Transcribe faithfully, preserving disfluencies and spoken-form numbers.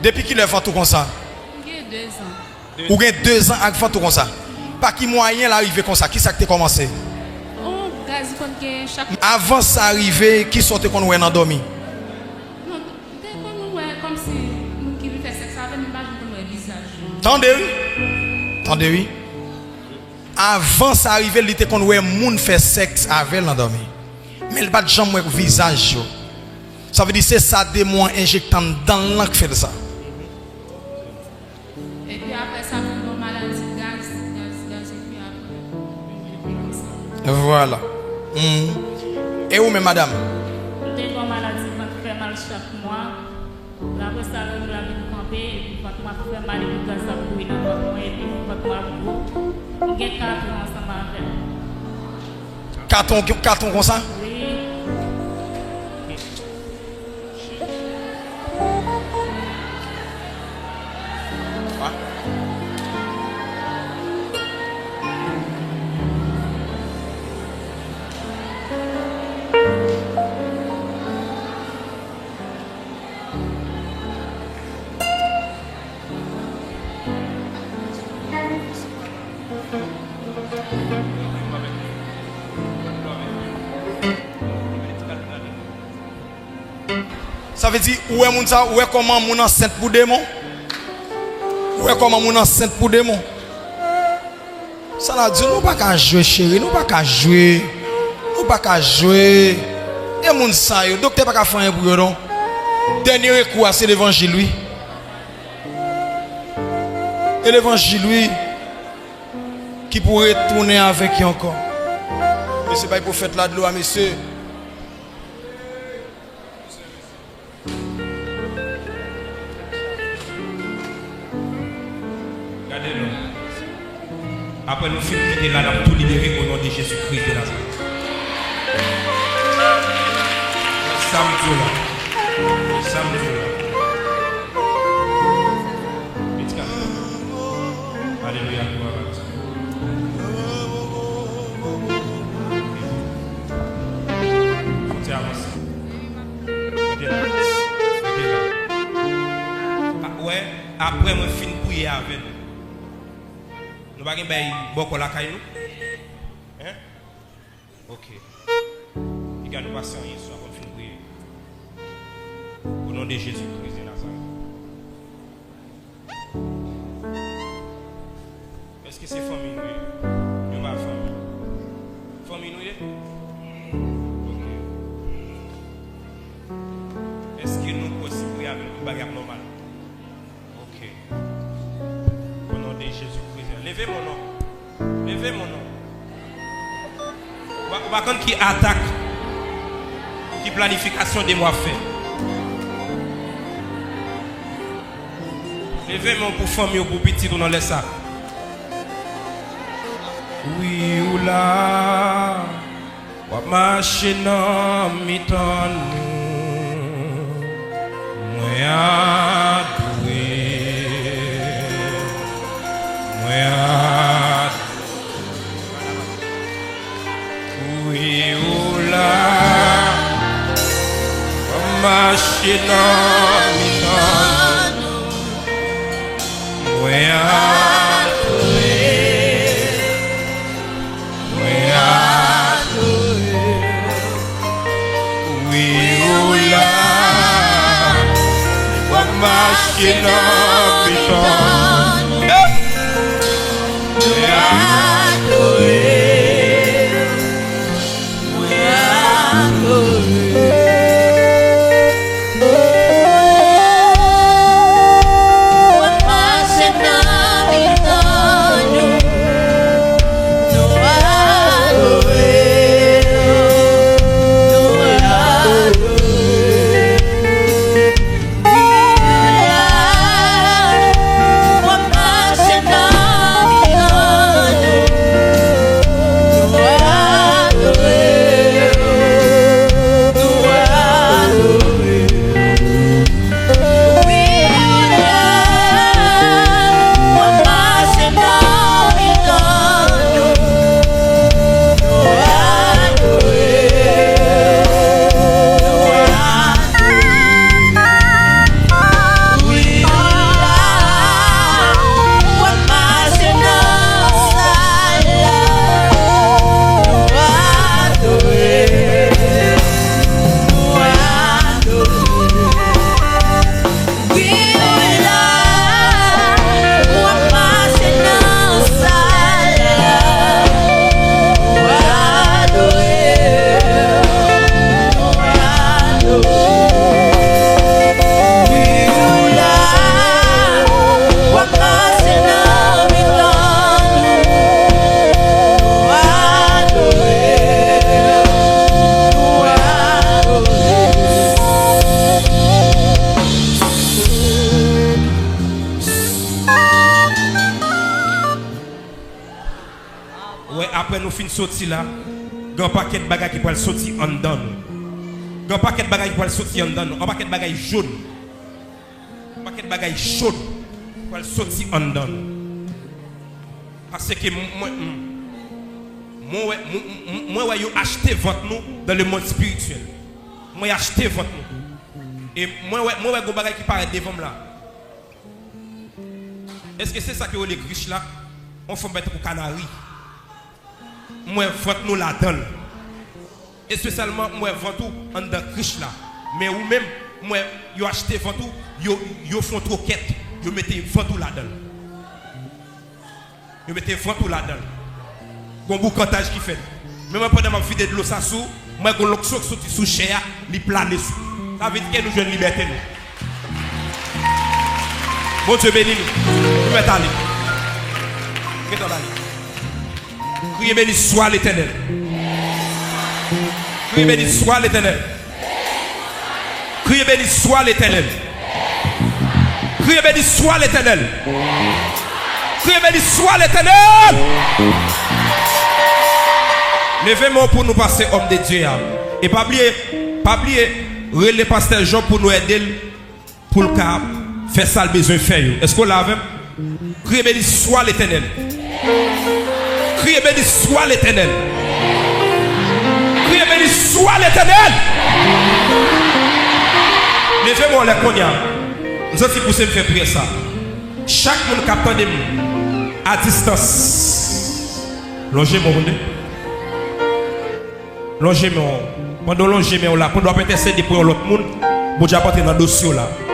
Depi kilè vant ou konsa? M gen de zan. Ou gen de zan ak vant ou konsa. Pa ki mwayen l arive konsa? Kisa k te kòmanse? On gaz konn gen chak. Avan sa rive, kisa w te konn wè nan dòmi? Non, m te konn wè kòmsi moun ki vin fè sèks avè m, m pa janm konn wè vizaj yo. Tande wi. Tande wi. Avan sa rive, li te konn wè moun fè sèks avè l nan dòmi. Men li pa t janm wè vizaj yo. Sa vle di se sa demon an enjekte anndan l lan k fè l sa. Epi apre sa, mwen gen yon maladi gaz, gaz, gaz, epi apre, mwen vin konsa. Vwala. Hmm. E ou menm, madanm? Mwen te gen yon maladi vant fè mal chak mwa. Apre sa, règ la vin kanpe, epi vant mwen ap fè mal, epi gaz la ap bouyi nan vant mwen, epi vant mwen ap gwo. M gen kat an ansanm avè l. Kat an, kat an konsa? Wi. Sa vle di, ou wè moun sa, ou wè kòman moun ansent pou demon? Ou wè kòman moun ansent pou demon? Sa la di, nou pa ka jwe, cheri, nou pa ka jwe. Nou pa ka jwe. E moun sa yo, doktè pa ka fè anyen pou yo, non. Dènye rekou a, se levanjil, wi. E levanjil, wi, ki pou retounen avèk yo ankò. Mesye, bay pwofèt la dlo a, mesye. Gade non. Apre nou fin kite la, n ap tou libere o non de Jezi Kris de Nazarèt. Sa m di w la. Sa m di w la. Medikal. Alelouya, glwa a Dye. Fon ti avanse. Rete la. Rete la. A, wè, apre mwen fin priye avè nou. Nou pa gen bay bòkò lakay nou? Hein? Ok. Piga nou pase anyen sou apre m fin priye. O non de Jezi Kris de Nazarèt. Èske se fanmi nou ye? Nou pa fanmi. Fanmi nou ye? Ok. Èske nou kwè si priye avè nou tout bagay ap nòmal? Ok. O non de Jezi Kris. Leve men w non. Leve men w non. Ou pa, ou pa konn ki atak, ki planifikasyon demon ap fè. Leve men w pou fanmi w, pou pitit ou nan lè sa. Wi, ou la. W ap mache nan mitan nou. Mwen adore. Mwen adore. Wi, ou la. W ap mache nan mitan nou. Mwen adore. Mwen adore. Wi, ou la. W ap mache nan mitan nou. Mwen adore. Mwen adore. W ap mache nan mitan nou. Nou adore, nou adore. Wi, w ap mache nan mitan nou. Apre nou fin soti la, gen yon pakèt bagay ki pral soti anndan nou. Gen yon pakèt bagay ki pral soti anndan nou. Yon pakèt bagay jòn. Yon pakèt bagay jòn pral soti anndan nou. Paske mwen, mwen, mwen wè, mwen, mwen, mwen wè yo achte vant nou dans le monde spirituel. Mwen achte vant nou. E mwen wè, mwen wè gon bagay ki parèt devan m la. Èske se sa ki rele krich la? On fanm bay tankou kanari. M wè vant nou ladan l. Espesyalman, m wè vant ou anndan krich la. Men ou menm, m wè yo achte vant ou, yo, yo fè yon twokèt, yo mete vant ou ladan l. Yo mete vant ou ladan l. Gon boukantaj ki fèt. Men mwen, pandan m ap vide dlo sa sou, m wè gon lonksyon k soti sou chè a, li plane sou. Sa vle di ke nou jwenn libète nou. Bondye beni nou. Nou mèt ale. Gentan ale. Kriye, béni soit l'Éternel. Kriye, béni soit l'Éternel. Kriye, béni soit l'Éternel. Kriye, béni soit l'Éternel. Kriye, béni soit l'Éternel. Leve men w pou nou pase òm de Dye a. E pa bliye, pa bliye, rele pastè Job pou nou ede l, pou l ka fè sa l bezwen fè yo. Èske w la avè m? Kriye, béni soit l'Éternel. Kriye, béni soit l'Éternel. Kriye, béni soit l'Éternel. Leve men w anlè kounye a. M santi pouse m fè priyè sa. Chak moun k ap tande m a distans, lonje men w, tande. Lonje men w. Pandan w lonje men w la, pandan w ap entèsede pou yon lòt moun, Bondye ap antre nan dosye w la.